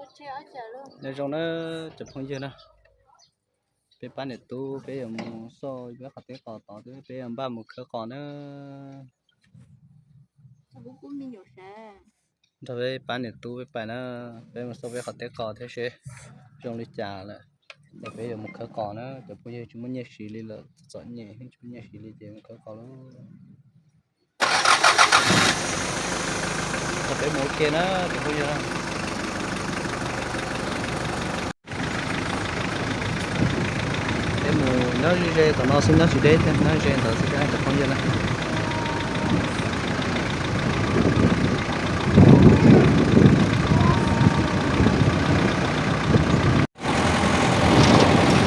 Nyob zoo na cov phooj ywg na, peb pab niam tub peb yuav mus xauj peb qhov teb qos tod, peb yuav npaj mus khawb qos na. Nrog peb pab niam tub peb pais na, peb mus xauj peb qhov teb qos thiab seb zoo li cas lawm, peb yuav mus khawb qos na. Cov phooj ywg tsis muaj nyiaj siv li lawm, txom nyem tsis muaj nyiaj siv li ces mus khawb qos lauj. Peb mus ua ke na cov phooj ywg. Peb mus nyob ze ze tom no xwb, nyob tsis deb thiab, nyob ze ntawd xwb cov phooj ywg na.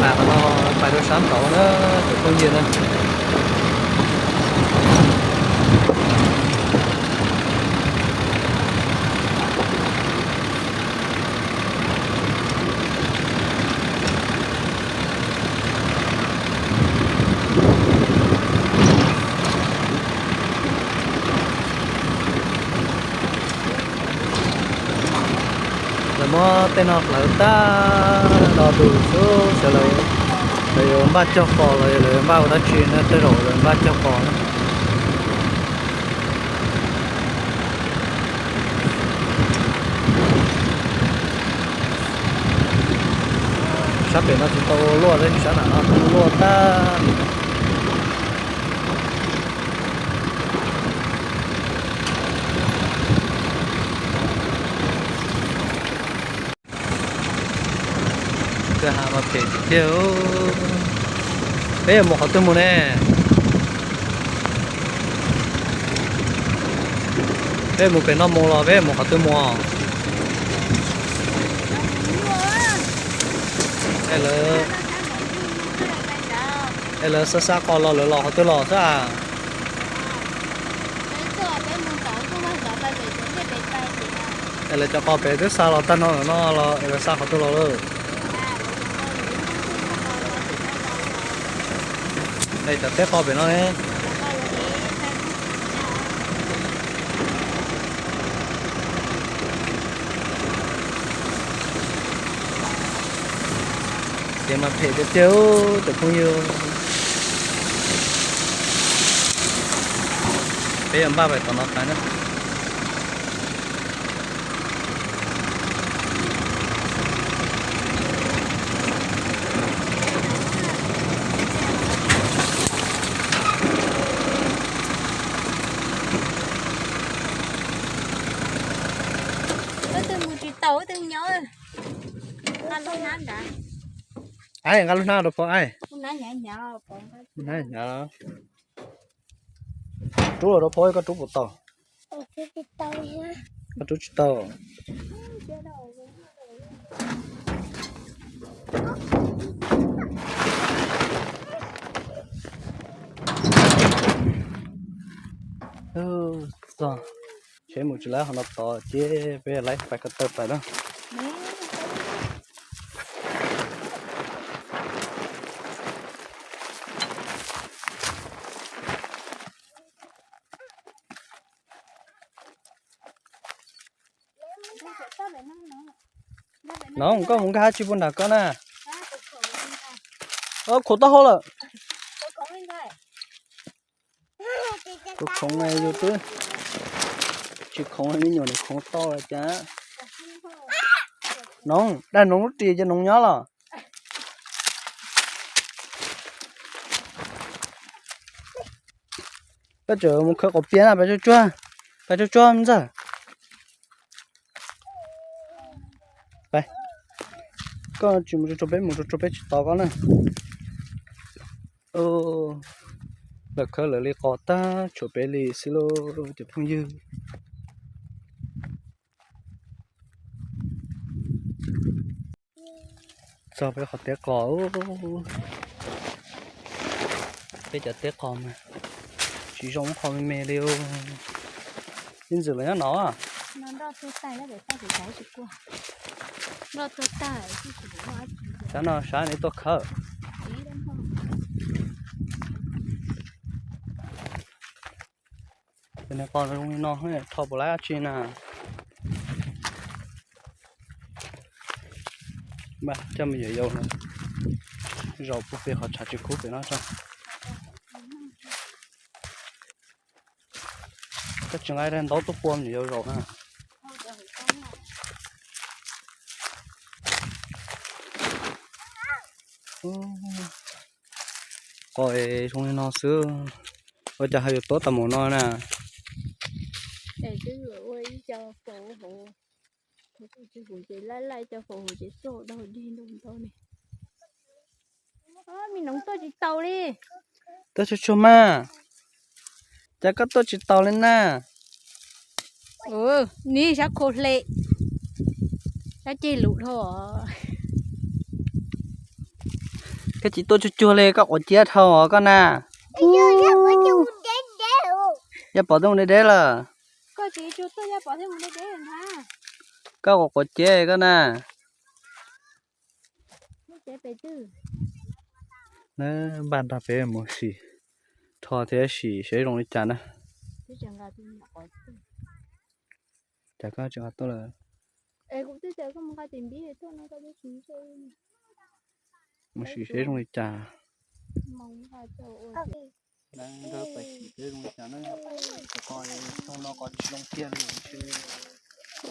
Pais qhov no, pais rau sab nraud na cov phooj ywg na. Lawv muab tej no hlawv tag no tus xub xyov lawv, lawv yuav npaj cog qos los yog lawv yuav npaj ua dab tsi na, tej zaum lawv npaj cog qos na. Sab pem no tsis tau ua luaj, tab sis sab nram no twb ua luaj tag. Kwj ha mas phem tiag tiag. Peb yuav mus qhov twg mus ne? Peb mus pem no mus los peb mus qhov twg mus? Es lawv xa xa qos los lawv los qhov twg los xwb a? Es lawv cov qos pem twb xa los tag no lawm no los es lawv xa qhov twg los lawm? Es cov teb qos pem no ne? Ces mas phem tiag tiag cov phooj ywg. Peb yuav npaj pais tom no pais na. Ib tug mus tsis tau, ib tug nyob nqa lub hnab nrad. Ai, nqa lub hnab rau pog ai. Rub rau pog, koj rub puas tau? Koj rub tsis tau. Txog, tsheb mus tsis laib qhov no tod ces peb laib pais ko taw pais na. No koj mus nkag dab tsi puag nram koj na? Khuam taub hau lawm. Kuv khoov yus twb tsis khoov, me nyuam nws khoov tau cas. Noov, dag noov lub ris ces noov nyob los. Koj tseem mus khawb quav pias na, pais tsuag tsuag, pais tsuag tsuag ntxawg. Pais, koj tsis mus tsuag tsuag peb mus tsuag tsuag peb tsis tos koj na. Lawv khawb lawv li qos tag tshuav peb li xwb lauj cov phooj ywg. Txog peb qhov teb qos, peb cov teb qos mas tsis zoo ib qho me me li. Ib ntxwm los nyob no. Sab no sab nej tuaj khawb. Cov niag qos zoo li no rho puas laib dab tsi na. Mas coj me nyuam yaus no zaum puag pem qhov tshav tsis khub pem no tso. Koj tsis nqa daim ntaub tuaj pua me nyuam yaus zaum na. Qos zoo li no xwb, ua cas ho yuav tuab tau mus no na? Twb ua ib co faus hauv, ces laij laij co faus hauv ces tuaj daug dig nrog ntau ne. Me noov tuaj tsis taus li. Tuaj tsuag tsuag mas, cas koj tuaj tsis taus li na? Nws sab khau hle, sab ceg lus dhau. Koj tsis tuaj tsuag tsuag li, koj quav ciab dhau os koj na. Yaj Pov twb mus deb deb lawm. Koj quav quav ciab koj na. Npaj nrog peb mus sim rho thiab sim seb zoo li cas na. Cas koj tsis nqa tuaj lawm? Mus sim seb zoo li cas.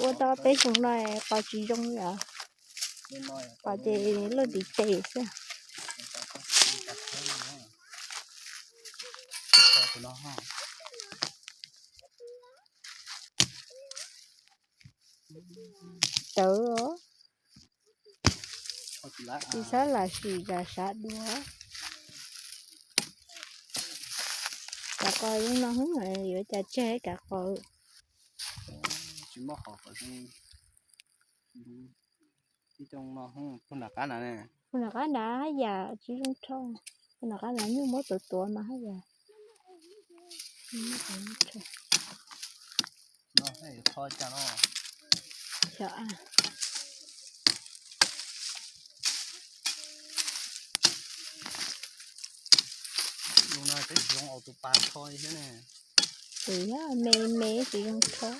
Ua tau peb xyoo no qos tsis zoo li os. Qos ces luaj ntiv tes xwb. Tawv, tsis txhob lam sim zam sav dua. Kav qos zoo no hwb, yuav cas tseg kav qos. Tsis muaj qhov qhov zoo. Ib coob no, puag nram qab nrad ne. Puag nram qab nrad haj yam tsis zoo rho. Puag nram qab nrad nyuj muab tuav tuav mas haj yam. Zoo no peb tsis zoo aus tus pas rho li thiab ne. Tus yog me me tsis zoo rho.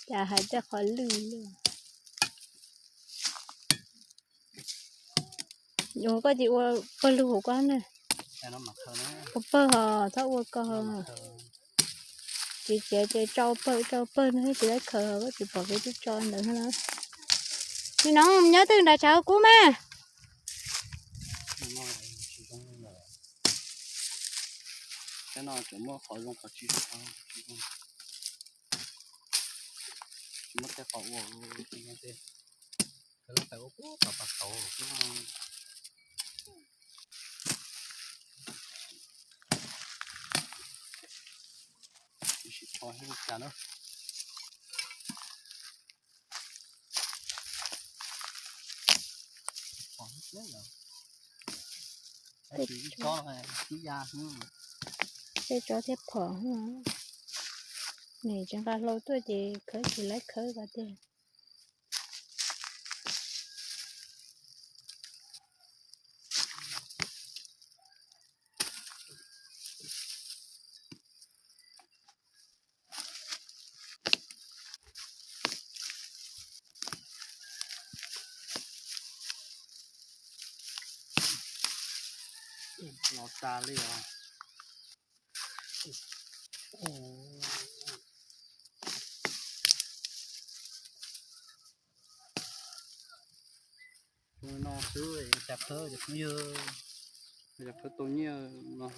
Cas hais coj qhov lwj li. Koj tsis ua pawg lug hauv koj na. Ua pawg os, txhob ua koj. Tsis txiav ces tsau pawg tsau pawg no tsis tau khaws, koj tsis pom kev twb tso ntawd na. Nim no nyob twg nrad tshav kub mas. Tsis muaj qhov zoo qhov tsis zoo, tsis muaj tej qhov ua, tsis muaj tej, khaws lub tais ua puag tom pas tauv xwb. Tsis tso li cas na. Tej tsov thiab phom, nws tsis nqa hlau tuaj ces khawb tsis laib khawb ko tiag. Los tas li os. Tus no xwb, cas khawb, cas khawb yawg, cas khawb tau nyiaj no.